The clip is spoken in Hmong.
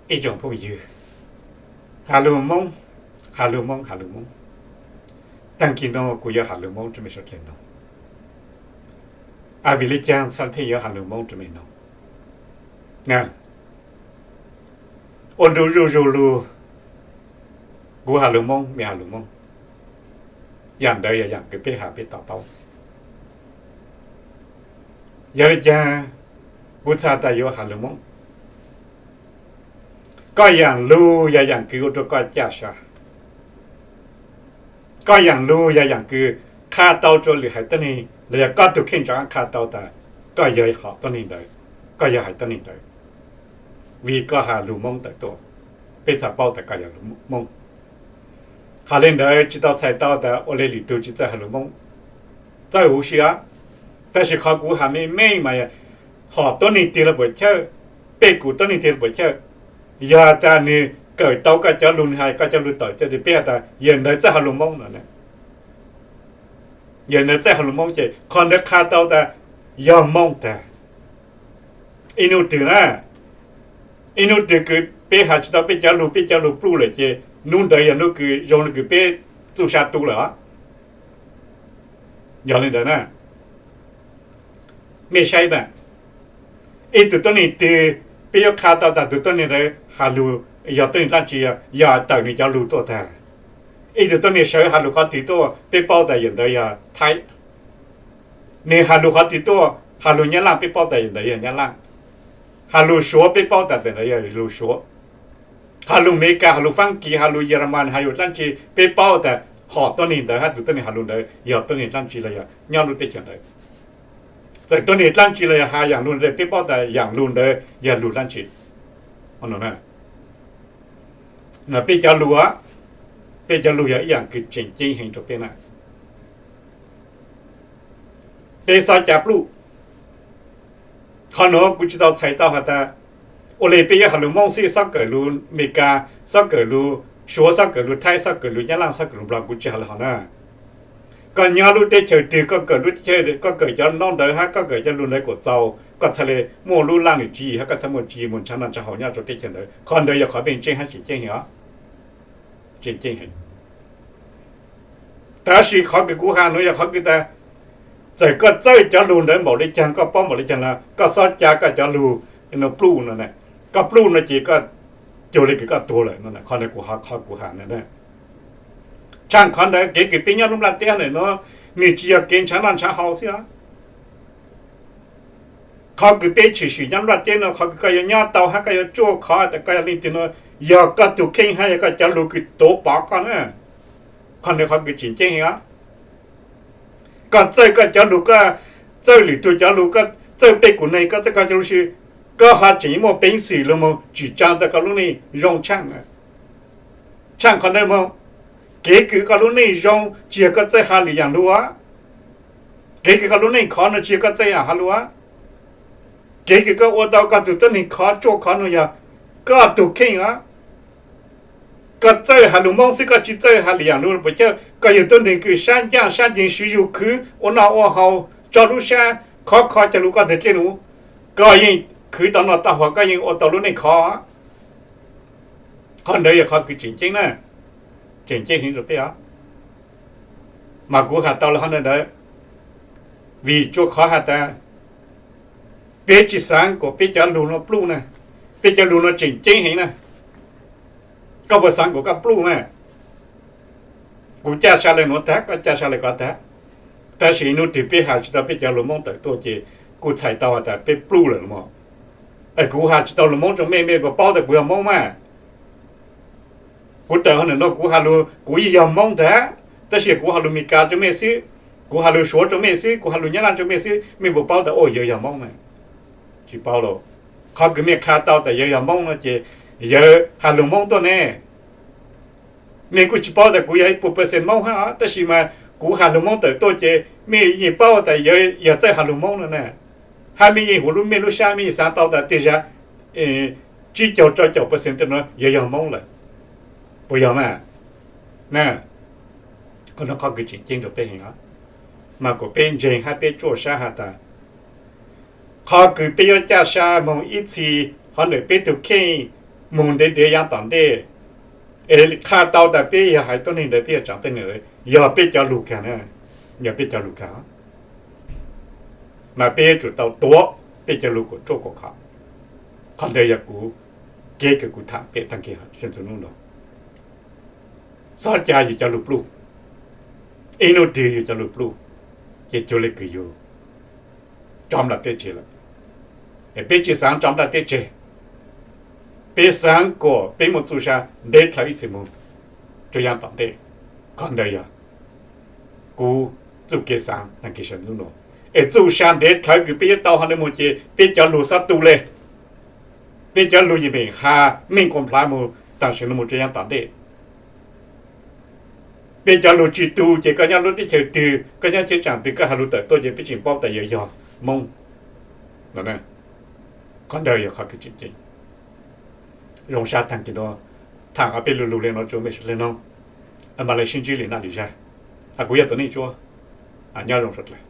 Ib tsoom phooj ywg, has lug Moob, has lug Moob, has lug Moob. Taag kis nuav kuv yuav has lug Moob rua mej suav dlawg noog. Vim le caag txhaj pheej yuav has lug Moob rua mej noog? Ua ntu zuj zug lug, kuv has lug Moob, mej has lug Moob, yaam ntawd yog yaam kws peb has peb to taub. Yog le caag kuv txhaj tas yuav has lug Moob? Koj yaam lug yog yaam kws ua rua koj caj sa. Koj yaam lug yog yaam kws qha tau rua lwm haiv tuab neeg los yog koj tug kheej tsov qha tau tas koj yog hom tuab neeg ntawd, koj yog haiv tuab neeg ntawd, vim koj has lug Moob tawm tuaj, peb txhaj paub tas koj yog lug Moob. Has le ntawd tsi tau txhais tau tas ua le lwm tug tsi txawj has lug Moob, txawj huv si os. Tab sis qhov kuv has meej meej mas hom tuab neeg twg lug puam chawj, pej kum tuab neeg twg lug puam chawj, yog tas nwg kawm tau koj cov lug, nwg has koj cov lug tawm tuaj, peb has tas yawg ntawd txawj has lug Moob no. Yawg ntawd txawj has lug Moob ces qhov ntawd qha tau tas yog Moob tag. Ib nub twg na, ib nub twg kws peb has tsi tau peb cov lug, peb cov lug pluj lawm ces nub ntawd yog nub kws zoo le kws peb txuj sa tu lawm os. Yog le ntawd na, mej saib mas, ib tug tuab neeg twg peb yuav qha tau tas tug tuab neeg ntawd has lug yog tuab neeg dlaab tsi, yog tawm nwg cov lug tuaj tag. Ib tug tuab neeg sawv has lug qhov twg tuaj peb paub tas yawg ntawd yog Thaib. Nwg has lug qhov twg tuaj, has lug Nyab Laj peb paub tas yawg ntawd yog Nyab Laj. Has lug Suav peb paub tas ntawd yog lug Suav. Has lug Amelikas, has lug Faab Kis, has lug Yelamas, has lug dlaab tsi peb paub tas hom tuab neeg ntawd hab tug tuab neeg has lug ntawd yog tuab neeg dlaab tsi los yog nyob lub teb chaws ntawd. Txawm tuab neeg dlaab tsi los yog has yaam lug ntawd peb paub tas yaam lug ntawd yog lug dlaab tsi. Peb cov lug, peb cov lug yog ib yaam kws tseem ceeb heev rua peb na. Peb xob ca pluj. Qhov nuav kuv tsi tau txhais tau has tas ua le peb yuav has lug Moob xwb, xob kawm lug Amelikas, xob kawm lug Suav, xob kawm lug Thaib, xob kawm lug Nyab Laj, xob kawm lug Nplog, kuv tsi has le hov na. Koj nyob lub teb chaws twg, koj kawm lub teb chaws, koj kawm cov ntaub ntawv hab koj kawm cov lug ntawd kuas txaus, koj txhaj le muaj lub laj lwm tswv yim hab koj txhaj muaj tswv yim moog ntshaw noj ntshaw haus nyob rua teb chaws ntawd. Qhov ntawd yog qhov pheej tseeb hab tseem ceeb heev os. Tseem ceeb heev. Tab sis qhov kws kuv has nuav yog qhov kws tas txawm koj txawj cov lug ntawd npaum le caag, koj paub npaum le caag los koj xob ca koj cov lug pluj no, koj pluj no ces koj cuag le kws koj tuag lawm no. Qhov ntawd kuv, qhov kuv has na. Tshaaj qhov ntawd kev kws peb nyob lub nplaj teb ntawm nuav, nwg tsi yog kev ntshaw noj ntshaw haus xwb os. Qhov kws peb tshwm sim nyob nplaj teb no, qhov kws koj yuav nyob tau hab koj yuav tsuaj khov tas koj yog leej twg no, yog koj tug kheej hab yog koj cov lug kws tuav pov koj na. Qhov ntawd qhov kws tseem ceeb heev os. Koj txawj koj cov lug, koj txawj lwm tug cov lug, koj txawj pej kum neeg, koj txawj koj cov lug si, koj ho tseem muaj peev xwm lug moog tsim tsaa tas koj lub neej zoo tshaaj. Tshaaj qhov ntawd moog, kev kws koj lub neej zoo tsi yog koj txawj has lwm yaam lug os. Kev kws koj lub neej khov no tsi yog koj txawj has lug os. Kev kws koj ua tau koj tug tuab neeg khov tsuaj khov no yog koj tug kheej os. Koj txawj has lug Moob xwb, koj tsi txawj has lwm yaam lug puas chawj, koj yog tuab neeg kws sab ncaaj sab nceeg, swv yug khwv, ua noj ua haus, tso lub sab khov kho cov lug koj tag dlej nuav, koj yeej khwv tau noj tau haus, koj yeej ua tau lub neej khov. Qhov ntawd yog qhov kws tseem ceeb na, tseem ceeb heev rua peb os. Mas kuv has tau le hov ntawd, vim tsuas qhov has tas peb tsi xaav kuas peb cov lug nuav pluj na, peb cov lug nuav tseem ceeb heev na. Koj puas xaav kuas koj pluj na? Kuv ca sa le nuav tag, koj ca sa le ko tag. Tab sis nub twg peb has tsi tau peb cov lug Moob tawm tuaj ces kuj txhais tau has tas peb pluj lawm los mas. Es kuv has tsi tau lug Moob rua mej, mej puas paub tas kuv yog Moob mas? Kuv tawm hov ntawm nuav kuv has lug, kuv yeej yog Moob tag, tab sis kuv has lug Meskas rua mej xwb, kuv has lug Suav rua mej xwb, kuv has lug Nyab Laj rua mej xwb, mej puas paub tas yawg yog Moob na? Tsi paub lauj. Qhov kws mej qha tau tas yawg yog Moob no ces yawg has lug Moob tuaj ne. Mej kuj tsi paub tas kuv yog ib puas percent Moob hab, tab sis mas kuv has lug Moob tawm tuaj ces mej yeej paub tas yawg yog txawj has lug Moob no na. Hab mej yeej huv lub mej lub sab mej yeej xaav tau tas tej zag tsib caug rau caum percent tej nuav yawg yog Moob lawm. Puas yog mas? Qhov nuav qhov kws tseem ceeb rua peb heev os, mas kuas peb ntseeg hab peb tsuaj sab has tas qhov kws peb yuav caj sa moog ib txhis hov ntawm peb tug kheej, mus ntev ntev yav tom ntej, es qha tau tas peb yog haiv tuab neeg ntawd, peb yog tsaam tuab neeg ntawd, yog peb cov lug kag na, yog peb cov lug kag, mas peb yuav tsum tau tuav peb cov lug kuam ruaj kuam khov. Qhov ntawd yog kuv, kev kws kuv tham pem tag kis sawv ntxov hnub no, xob ca yus cov lug pluj, ib hnub twg yus cov lug pluj, ces cuag li kws yus tso nplaj teb tseg lawm. Peb tsis xaav tso nplaj teb tseg, peb xaav kuas peb muaj txuj sa ntev dlhawv ib txhis moog rua yav tom ntej. Qhov ntawd yog kuv txuj kev xaav tag kis sawv ntxov hnub no, es txuj sa ntev dlhawv kws peb yuav tau hov ntawd moog ces peb cov lug xob tu le. Peb cov lug yeej meem has meej quas nplhav moog taag sim nuav moog rua yav tom ntej. Peb cov lug tsis tu ces koj nyob lub teb chaws twg, koj nyob cheeb tsam twg, koj has lug tawm tuaj ces peb tseem paub tas yog, yog Moob. Qhov ntawd yog qhov kws tseem ceeb. Zoo sab tag kis nuav, tham ob peb lug lug le nuav rua mej sawv daws noog, mam le sib ntsib li naj li zag. Kuv yog Tuam Neej Tsuab, nyob zoo sawv dlawg.